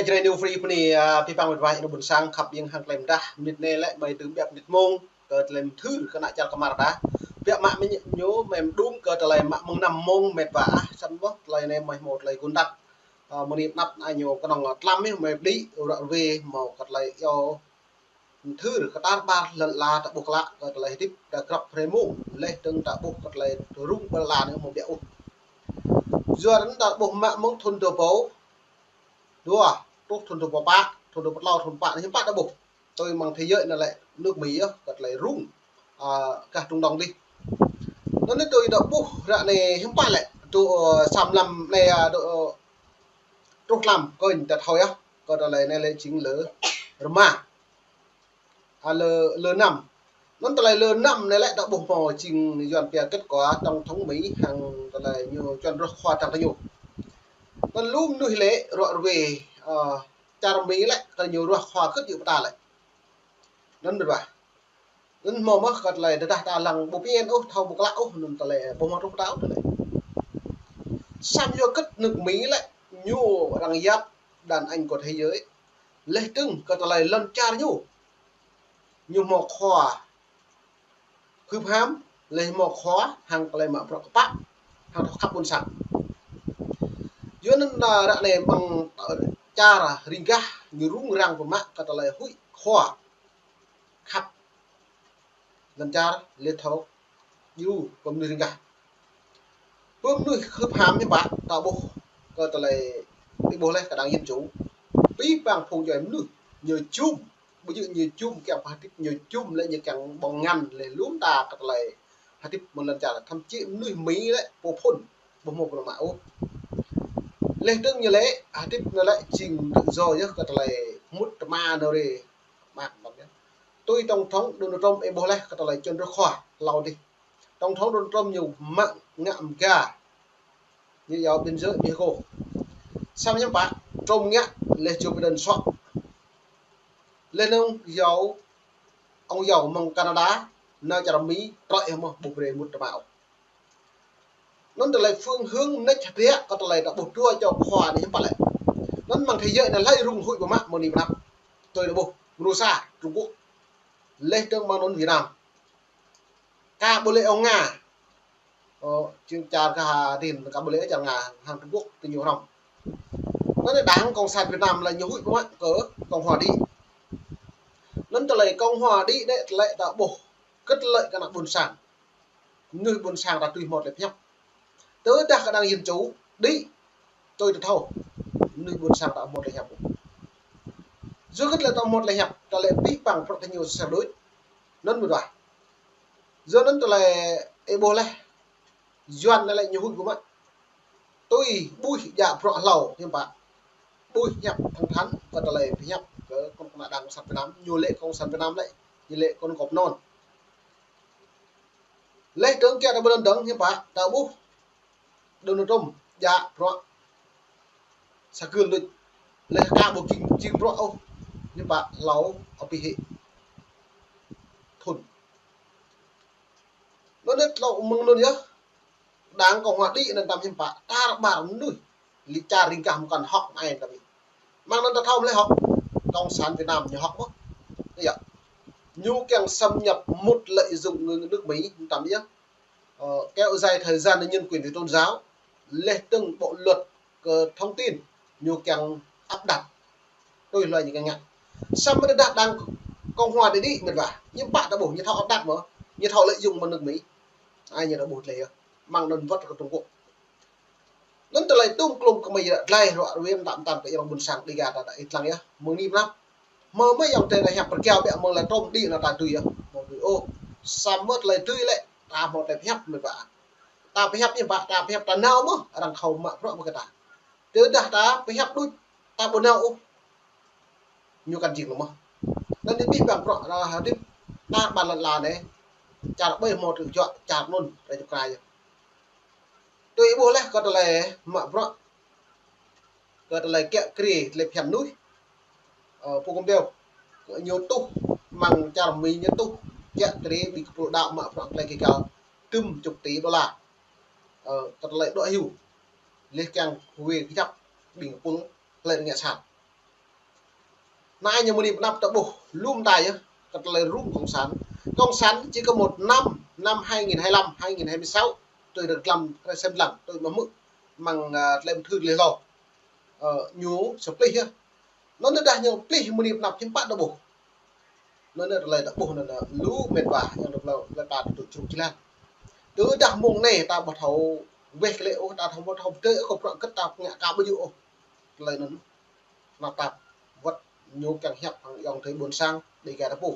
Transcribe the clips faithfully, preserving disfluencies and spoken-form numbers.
Jrai New Free pơ anai, a, pih păng mĕt wa ƀôn sang khăp ƀing hăng tơlơi mơdah, mơnit anai lĕ mơi tơm biă mơnit mông, kơ tơlơi mơthưr kơ ană čar kơmar ta. Biă mă mơ̆ ñu mơ̆ mơđung kơ tơlơi mă mơ̆ng năm mông mĕt wa ah, samơ̆ tơlơi anai mơi hmâo tơlơi gŭn đăp. A, mơ̆ng anai pơnăp anai ñu kơnơ̆ng tlam yơh mơi pơđĭ, ră ruai hmâo kơ tơlơi yua mơthưr kơ tar ƀar lŏn ala ta ƀuh klă kơ tơlơi hơdip ta grăp hrơi mông, laih dơ̆ng ta ƀuh kơ tơlơi rŭng ƀơi lŏn ala anai hmâo biă ôh. Yua anŭn ta ƀuh mă mơ̆ng thŭn dua rơbâo dua, truh thŭn dua rơbâo pă, thŭn dua rơbâo klâo, thŭn pă anai hiư̆m pă ta ƀuh. Tui mơ̆ng thế giới anai lĕ nước Mỹ yơh kơ tơlơi rŭng, a, gah Trung Đông adih. Anŭn anai tui ta ƀuh ră anai hiư̆m pă lĕ, dŏ, ơ, sa mlam anai, a, dŏ, ơ, truh tlam kơnh ta thâo yơh, kơ tơlơi anai lĕ jing lơ rơma. A, lơ, lơ năm. Anŭn tơlơi lơ năm anai lĕ ta ƀuh hmâo jing Yuan pia kết quả tổng thống Mỹ hăng tơlơi ñu čuăn rơ̆k khua tang ta ñu. Anŭn lu mơnuih lĕ ră ruai, ơ, čar Mỹ lĕ kơ ñu rơ̆k khua kơt yŭ pơta lĕ. Anŭn mĕt wa. Anŭn hmâo mơ̆ kơ tơlơi tơdah ta lăng ƀu pơmĭn ôh, thâo ƀu klă ôh, anŭn tơlơi ƀu hmâo truh pơtao tơlơi. Samơ̆ yua kơt nước Mỹ lĕ ñu arăng yap đàn anh của thế giới. Laih dơ̆ng kơ tơlơi lŏn čar ñu. Ñu hmâo khua hưp ham, laih hmâo khua hăng tơlơi mă bruă kơpă, hăng thâo khăp ƀôn sang. Yua anŭn, a, ră anai mơ̆ng, ơ, čar riêng gah ñu rŭng răng pơmă kơ tơlơi huĭ khua khăp lŏn čar laih thâo djru kơ mơnuih riêng gah. Pơ mơnuih hưp ham hiư̆m pă ta ƀuh kơ tơlơi ih ƀuh laih kơ đảng Dân Chủ. Pih păng phung djuai mơnuih ñu jum, ƀu djơ̆ ñu jum kiăng pơhơdip, ñu jum lĕ ñu kiăng ƀơ̆ng ngăn laih lŏm ta kơ tơlơi hơdip mơ̆ng lŏn čar, thậm chí mơnuih Mỹ lĕ pô phŭn ƀu hmâo pơmă ôh. Laih dơ̆ng ñu lĕ hơdip anai lĕ jing tự do yơh kơ tơlơi mŭt tơma nao rai mă mơ̆n yơh. Tui tổng thống Donald Trump ih ƀuh laih kơ tơlơi čuăn rơ̆k khua hlâo adih. Tổng thống Donald Trump ñu mă ngă mơga. Ñu yua biên giới Mexico. Samơ̆ hiư̆m pă, Trump ngă laih Joe Biden soh. Laih anŭn yua ong yua mơ̆ng Canada, nao čar Mỹ, trơi yơh mơ̆ ƀu brơi mŭt tơma ôh. Anŭn tơlơi phương hướng neč hơdră kơ tơlơi ta ƀuh dua čô khua anai hiư̆m pă lĕ. Anŭn mơ̆ng thế giới anai hlơi rŭng huĭ pơmă mơ̆ng anai pơnăp. Tui ta ƀuh, Russia, Trung Quốc. Laih dơ̆ng mơ̆ng anŭn Việt Nam. Ka ƀu lĕ ong Nga. Ơ, jing čar gah adih, ka ƀu lĕ čar Nga, hăng Trung Quốc tui ñu hrŏm. Anŭn đảng Cộng sản Việt Nam lĕ ñu huĭ pơmă kơ Cộng hòa đĭ. Anŭn tơlơi Cộng hòa đĭ anai tơlơi ta ƀuh kơt lĕ kơ ană ƀôn sang. Mơnuih ƀôn sang ta tui hmâo tơlơi pơhiăp. Tơdah kơ đảng Dân Chủ đĭ, tui ta thâo, mơnuih ƀôn sang ta hmâo tơlơi hiăp. Yua kơ tơlơi ta hmâo tơlơi hiăp, tơlơi pih păng prăk ta ñu sơr đôč. Anŭn mơ̆n wa. Yua anŭn tơlơi ih ƀuh laih, Yuan anai lĕ ñu huĭ pơmă. Tui ƀuh djă bruă hlâo hiư̆m pă. Ƀuh hiăp thẳng thắn kơ tơlơi pơhiăp kơ kơnuk kơna đảng Cộng sản Việt Nam, ñu lĕ Cộng sản Việt Nam lĕ, ñu lĕ kơnuk kơna anŭn. Laih dơ̆ng kiăng ta ƀuh anŭn dơ̆ng hiư̆m pă, ta ƀuh Donald Trump djă bruă sa gưl đôč. Laih ka ƀu jing, jing bruă ôh, hiư̆m pă hlâo abih hĭ thŭn. Anŭn anai tlâo mơ̆ng anŭn yơh, đảng Cộng hòa đĭ anŭn tăm hiư̆m pă, tar ƀar mơnuih, lĕ čar riêng gah mơkăn hŏk mơai tăm yơh. Mơ̆ng anŭn ta thâo mơ̆ lĕ hŏk, Cộng sản Việt Nam ñu hŏk mơ̆. Yơh. Ñu kiăng xâm nhập mŭt lợi dụng nước Mỹ tăm yơh. Ơ, kéo dài thời gian nhân quyền về tôn giáo, laih dơ̆ng bộ luật kơ thông tin, ñu kiăng áp đặt. Tui hloi ñu kiăng ngă. Samơ̆ tơdah đảng Cộng hòa đĭ đĭ mĕt wa, ñu pă ta ƀuh, ñu thâo áp đặt mơ̆, ñu thâo lợi dụng mơ̆ng nước Mỹ. Ai ñu ta ƀuh tơlơi yơh. Mơ̆ng anŭn wơ̆t kơ Trung Quốc. Anŭn tơlơi tŭm klŭm kơ mơi yơh, tơlơi ră ruai tăm tăm kơ ayŏng ƀôn sang Dega ta, ta ih lăng yơh, mơ̆ng anai pơnăp. Mơ̆ mơi ayŏng adơi ta hiăp pơkiaŏ biă mơ̆ng lĕ Trump đĭ anŭn ta tui yơh. Mơ̆ tui ôh. Samơ̆ tơlơi tui lĕ, ta hmâo tơlơi pơhiăp mĕt wa. Ta pơhiăp hiư̆m pă, ta pơhiăp ta nao mơ̆, arăng khŏm mă bruă mơ̆ kơ ta. Tơdah ta pơhiăp đôč, ta ƀu nao ôh. Ñu kăn jing lu mơ̆. Anŭn anai pih păng bruă ta hơdip, tar ƀar lŏn ala anai, čar ƀơi hmâo tơlơi juă, čar anŭn, rai čŭk krai yơh. Tui ih ƀuh laih kơ tơlơi mă bruă, kơ tơlơi kiă kriê, tơlơi phiăn mơnuih. Ơ, Pô Pompeo, kơ ñu tuh, mơ̆ng čar Mỹ ñu tuh, kiă kriê, ƀing kơpul đaŏ mă bruă tơlơi kơ găl, tơm čŭk tỉ đôla. Ơ, kơ tơlơi đuaĭ hyu. Laih kiăng huĭ kơjăp, ƀing kơpul, tơlơi ngă sat. Anai ñu mơni pơnăp ta ƀuh lŏm ta yơh, kơ tơlơi rŭng cộng sản. Cộng sản chỉ có một năm, năm hai nghìn hai mươi lăm, hai nghìn hai mươi sáu, tui rơglam hrơi sem lăng, tui mă hmư̆ mơ̆ng, a, tơlơi mơthưr leh lô. Ơ, ñu sơplih yơh. Anŭn dah ñu plih mơni pơnăp hiư̆m pă ta ƀuh. Anŭn tơlơi ta ƀuh anŭn lu mĕt wa, yang tơlơi ta tŭ čruk jơlan. Tơdah mông anai ta ƀu thâo weh kơ lĕ ôh, ta thâo ƀu thâo pơdơi ôh, kơ prăk kơt ta ngă ka ƀu djơ̆ ôh. Tơlơi anŭn. Anăp tap wơ̆t ñu kiăng hiăp hăng ayŏng adơi ƀôn sang Đêga ta pô.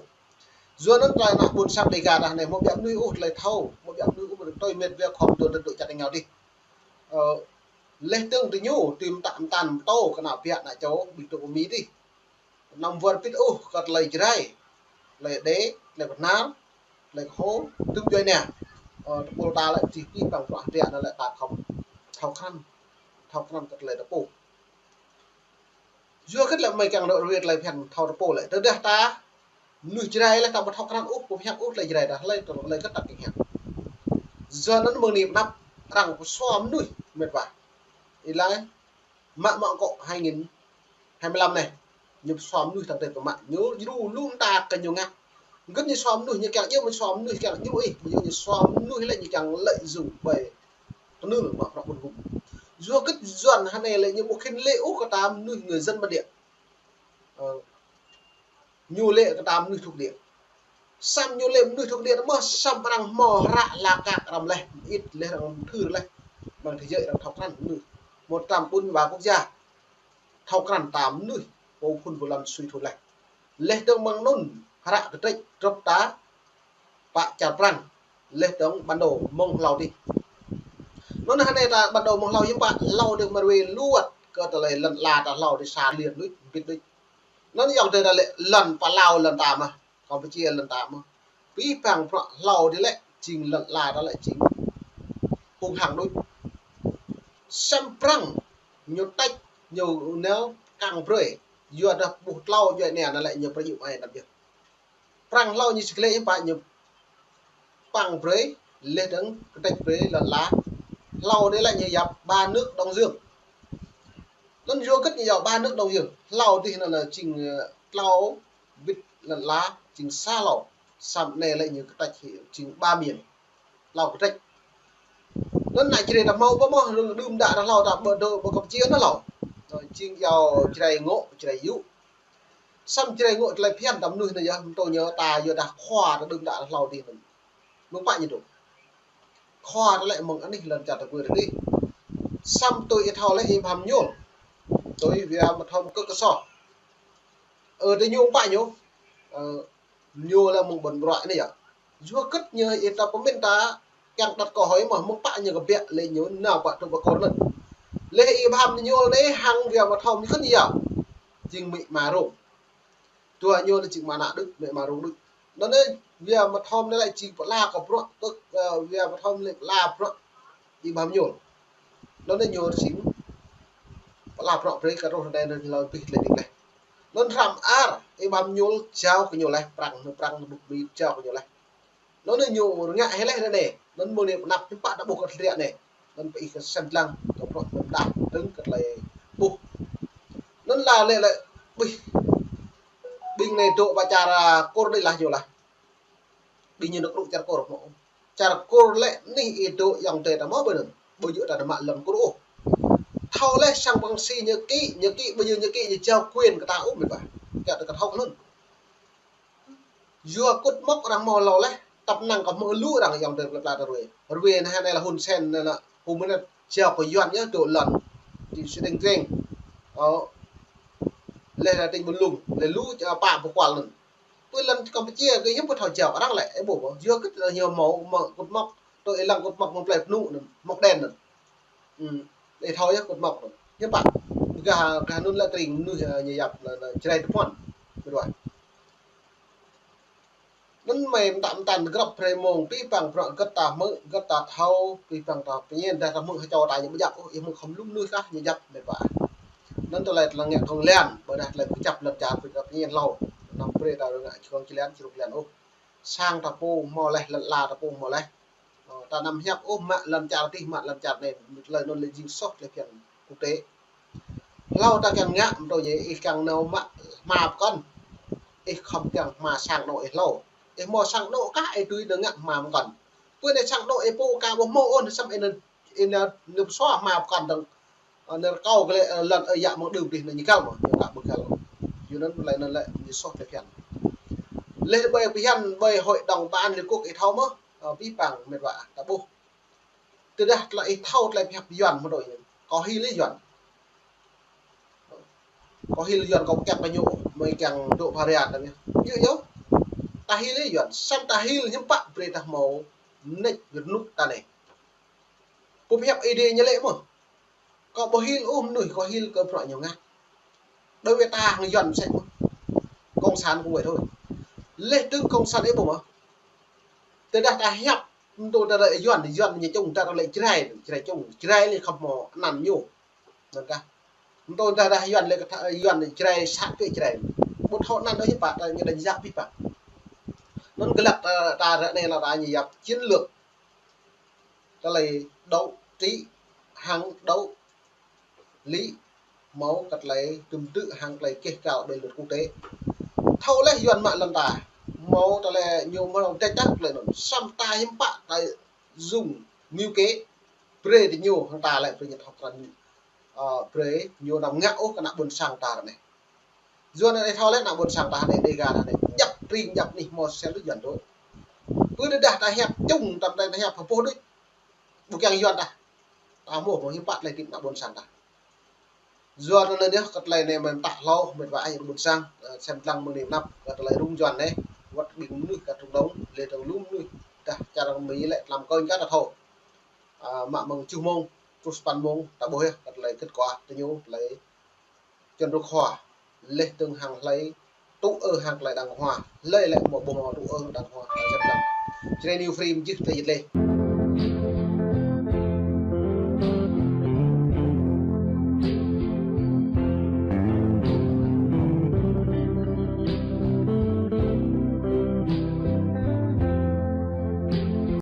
Yua anŭn tơlơi ană ƀôn sang Đêga ta anai mơ̆ biă mơnuih ôh tơlơi thâo, mơ̆ biă mơnuih ôh tơlơi mĕt wa khŏm dŏ dŏ čăt ngao dih. Ơ, leh dơ̆ng tơ ñu tui mơtă mơtăn pơtô kơ ană biă ană čô ƀing tŭ pơmĭn dih. Anăm wơr bĭt ôh kơ tơlơi Jrai, tơlơi Êđê, tơlơi Bahnar, tơlơi Kơho, tŭm djuai ania. Ơ, tơpul ta lĕ čih pĭ păng prăk hơdră anŭn lĕ ta khŏm thâo krăn, thâo krăn kơ tơlơi ta pô. Yua hơget lĕ mơi kiăng rŏ rơwe tơlơi phiăn thâo ta pô lĕ. Tơdah ta mơnuih Jrai lĕ ta ƀu thâo krăn ôh, ƀu hiăp ôh tơlơi Jrai dah lĕ, tơlơi hơget ta kiăng hiăp. Yua anŭn mơ̆ng anai pơnăp arăng pơsua mơnuih mĕt wa. Ih laĭ mă mă kŏ hai nghìn hai mươi lăm anai. Ñu pơsua mơnuih tơdơi pơmă. Ñu djru lŏm ta kơ ñu ngă. Hơget ñu sua mơnuih, ñu kiăng djru, ñu sua mơnuih kiăng djru ih. Ƀu djơ̆ ñu sua mơnuih lĕ ñu kiăng lợi dụng ƀơi tơnưl mă prăk ƀun gŭm. Yua hơget Yuan hơnai lĕ ñu ƀu khĭn lĕ ôh kơ ta mơnuih người dân bản địa. Ơ, ñu lĕ kơ ta mơnuih thuộc địa. Samơ̆ ñu lĕ mơnuih thuộc địa mơ̆ samơ̆ arăng hmâo hră la kak arăng leh, mơit leh arăng mơthưr leh. Mơ̆ng thế giới arăng thâo krăn mơnuih. Một trăm bốn mươi ba quốc gia. Thâo krăn ta mơnuih, pô phŭn pô lăn sui thun leh. Leh dơ̆ng mơ̆ng anŭn hră kơtrĕč drŏp ta pă čar Prăng, leh dơ̆ng bản đồ mơ̆ng hlâo dih. Anŭn hơnai ta bản đồ mơ̆ng hlâo hiư̆m pă, hlâo dih mơ̆ rơwe luăt kơ tơlơi lŏn ala ta hlâo dih sa liêr đôč, bĭt đôč. Anŭn ayŏng adơi ta lĕ lŏn Palau lŏn ta mơ̆, Kampuchia lŏn ta mơ̆. Pĭ păng prăk hlâo dih lĕ, jing lŏn ala ta lĕ jing hung hăng đôč. Samơ̆ Prăng, ñu tĕč, ñu nao kăng brơi. Yua dah ƀuh tlâo djuai ania anŭn lĕ ñu prăk yŭ ai anăp yơh. Prăng hlâo ñu sĭ glĕ hiư̆m pă ñu păng brơi, leh dơ̆ng kơtrĕč brơi lŏn ala. Hlâo dih lĕ ñu yap ba nước Đông Dương. Anŭn yua hơget ñu yap ba nước Đông Dương. Hlâo dih anŭn jing, ơ, tlâo bĭt lŏn ala, jing sa hlâo. Samơ̆ anai lĕ ñu kơtrĕč jing ba miền. Hlâo kơtrĕč. Anŭn ană Jrai ta hmâo ƀu hmâo, đưm đă ta hlâo ta ƀu dŏ ƀu kơp či anŭn hlâo. Jing yua Jrai ngŏ, Jrai yŭ. Samơ̆ Jrai ngŏ tơlơi phiăn ta mơnuih anai yơh, mơ̆ tơ ñu ta yua dah khua ta đưm đă hlâo dih anŭn. Mơ̆ng pă ñu dŏ. Khua ta lĕ mơ̆ng anih lŏn čar ta pơ dih. Samơ̆ tui ih thâo lĕ ih pơhăm ñul. Tui Wia Mơthom kơ kơsô. Ơ, tơ ñu pă ñu. Ơ, ñu lĕ mơ̆ng ƀôn bruă anai yơh. Yua hơget ñu ih ta pơmĭn ta kiăng đặt câu hỏi mơ̆ mơ̆ng pă ñu kơ biă lĕ ñu nao pă tŭ pơkor anŭn. Leh ih pơhăm ñu anai hăng Wia Mơthom ñu kơnơ̆ng yơh. Jing mĭ ma rông. Dua ñu anai jing mă ană đôč, mĭ ma rông đôč. Anŭn anai Wia Mơthom anai lĕ jing pơala kơ bruă tŭk, ơ, Wia Mơthom lĕ pơala bruă ih pơhăm ñu. Anŭn anai ñu jing pơala bruă brơi kơ rŏh anai anŭn hlâo pĭ lĕ đĭ leh. Anŭn hrăm ar, ih pơhăm ñu jao kơ ñu leh, Prăng, Prăng, ƀŭk Mi jao kơ ñu leh. Anŭn anai ñu rơngiă hĭ leh anai. Anŭn mơ̆ng anai pơnăp hiư̆m pă ta ƀuh kơ tơlơi anai. Anŭn pơ ih kơ sem lăng, kơ bruă anŭn ta, dơ̆ng kơ tơlơi ƀuh. Anŭn la lĕ lĕ, ƀih. Ƀing anai dŏ pơ čar, a, Kur đôč lah ñu lah. Ƀing ñu nao krŭ čar Kur mơ̆. Čar Kur lĕ anih ih dŏ ayŏng adơi ta mơ̆ ƀơi anŭn. Ƀu djơ̆ ta nao mă lŏn Kur ôh. Thâo leh sang Prăng si ñu kĭ, ñu kĭ, ƀu djơ̆ ñu kĭ, ñu jao quyền kơ ta ôh mĭt wa. Kiăng ta kơ thâo kơ anŭn. Yua kŭt mŏk arăng hmâo hlâo leh, tăp năng kơ hmâo lu arăng ayŏng adơi plơi pla ta rơwe. Rơwe anai, anai lĕ Hun Sen anai lĕ, Hun Manet, jao kơ Yuan yơh dŏ lŏn. Ti Sê Đêng Krêng. Ơ. Leh anai tỉnh Mơ Lung, leh lu, ơ, pă pơkual anŭn. Pơ lŏn Kampuchia kơ hiư̆m pă thâo jao arăng lĕ, ơ, ƀu, ƀu. Yua kŭt lĕ ñu hmâo, hmâo kŭt mŏk, tơ ih lăng kŭt mŏk mơ̆ng plơi Pnu anŭn, mŏk đen anŭn. Ư, ih thâo yơh kŭt mŏk anŭn. Hiư̆m pă, gah, gah anŭn lĕ tring mơnuih, ơ, ñu yap lĕ, lĕ Jrai tơpuăn. Mĭt wa. Anŭn mơi mơtă mơtăn grăp brơi mông, pĭ păng bruă hơget ta hmư̆, hơget ta thâo, pĭ păng ta pơñen, dah ta hmư̆ hơčâo ta ñu ƀu djăp ôh, ih hmư̆ khŏm lu mơnuih kah ñu djăp mĭt wa. Anŭn tơlơi ta lăng ngă kông lan, ƀôdah tơlơi kơjăp lŏn čar pĭ ta pơñen hlâo, anăm brơi ta rơngiă čơkông čơlan, čơruk lan ôh. Sang ta pô hmâo leh, lŏn ala ta pô hmâo leh. Ơ, ta anăm hiăp ôh mă lŏn čar dih, mă lŏn čar anai, tơlơi anŭn lĕ jing soh tơlơi phiăn quốc tế. Hlâo ta kiăng ngă, mơ̆ng tui yơh, ih kiăng nao mă hma pơkŏn. Ih khŏm kiăng hma sang anŏ ih hlâo. Ih hmâo sang anŏ kah ih tui nao ngă hma pơkŏn. Pơ anai sang anŏ ih pô ka ƀu hmâo ôh, samơ̆ ih nao, ih nao, nao pơsua hma pơkŏn dơ̆ng. Ơ, nao rơkâo kơ lĕ, ơ, lŏn ơi yă mơ̆ng đưm dih nao ñu găl mơ̆, ñu ka ƀu găl. Yua anŭn tơlơi anŭn lĕ ñu soh tơlơi phiăn. Leh ƀơi phiăn, ƀơi Hội đồng Bảo an Liên Quốc ih thâo mơ̆, ơ, abih bang mĕt wa ta ƀuh. Tơdah tơlơi ih thâo tơlơi pơhiăp Yuan mơ̆ đôč, kâo hil lĕ Yuan. Kâo hil Yuan kâo kiăng kơ ñu, mơi kiăng dŏ pha ria ta mơ̆. Yơh, yơh. Ta hil lĕ Yuan, samơ̆ ta hil hiư̆m pă brơi ta hmâo mơneč rơnŭk ta anai. Pơhiăp Ơi Adai ñu lĕ mơ̆. Kâo ƀu hil ôh mơnuih, kâo hil kơ bruă ñu ngă. Đối với ta hăng Yuan mơsĕ mơ̆. Cộng sản cũng vậy thôi. Leh dơ̆ng cộng sản ih ƀuh mơ̆. Tơdah ta hiăp, mơ̆ng tui ta lĕ Yuan, Yuan ñu čung, ta lĕ Jrai, Jrai čung, Jrai lĕ khŏm hmâo anăn ñu. Anŭn kah. Mơ̆ng tui ta dah Yuan lĕ kơ tha, Yuan Jrai sat kơ Jrai. Ƀu thâo anăn đôč hiư̆m pă, ta ñu đánh giá abih bang. Anŭn glăk ta, ta ră anai lĕ ta ñu yap chiến lược. Tơlơi đấu trí hăng đấu lý, hmâo kơ tơlơi tŭm tư̆ hăng tơlơi keh kal ƀơi luật quốc tế. Thâo leh Yuan mă lŏn ta, hmâo tơlơi ñu hmâo dêh tah tơlơi anŭn. Samơ̆ ta hiư̆m pă ta dùng mưu kế, brơi tơ ñu hăng ta lĕ brơi ñu thâo krăn, ơ, brơi ñu anăm ngă ôh kơ ană ƀôn sang ta ră anai. Yua anŭn ih thâo leh ană ƀôn sang ta anai, Dega ta anai, djăp tring djăp anih hmâo sel đôč Yuan đôč. Pơ tơdah ta hiăp čung, tơdah ta hiăp hơpŭh đôč. Ƀu kiăng Yuan ta. Ta hmâo, hmâo hiư̆m pă tơlơi tĭp ană ƀôn sang ta. Yua anŭn yơh kơ tơlơi anai mơ̆n ta hlâo, mĕt wa ayŏng ƀôn sang, ơ, sem lăng mơ̆ng anai mơnăp, kơ tơlơi rŭng Yuan anai, wơ̆t ƀing mơnuih kơ Trung Đông, leh dơ̆ng lu mơnuih, dah čar Mi lĕ tlam kơnh kơ ta thâo. Ơ, mă mơ̆ng tơjuh mông, truh sapăn mông, ta ƀuh yơh, kơ tơlơi kết quả, tơ ñu, tơlơi Čuăn rơ̆k hua, leh dơ̆ng hăng hlơi, tŭ ư hăng tơlơi đăng hua, hlơi lĕ hmâo ƀuh hmâo tŭ ư đăng hua, ta sem lăng. Jrai New Frame jih tơlơi jit leh.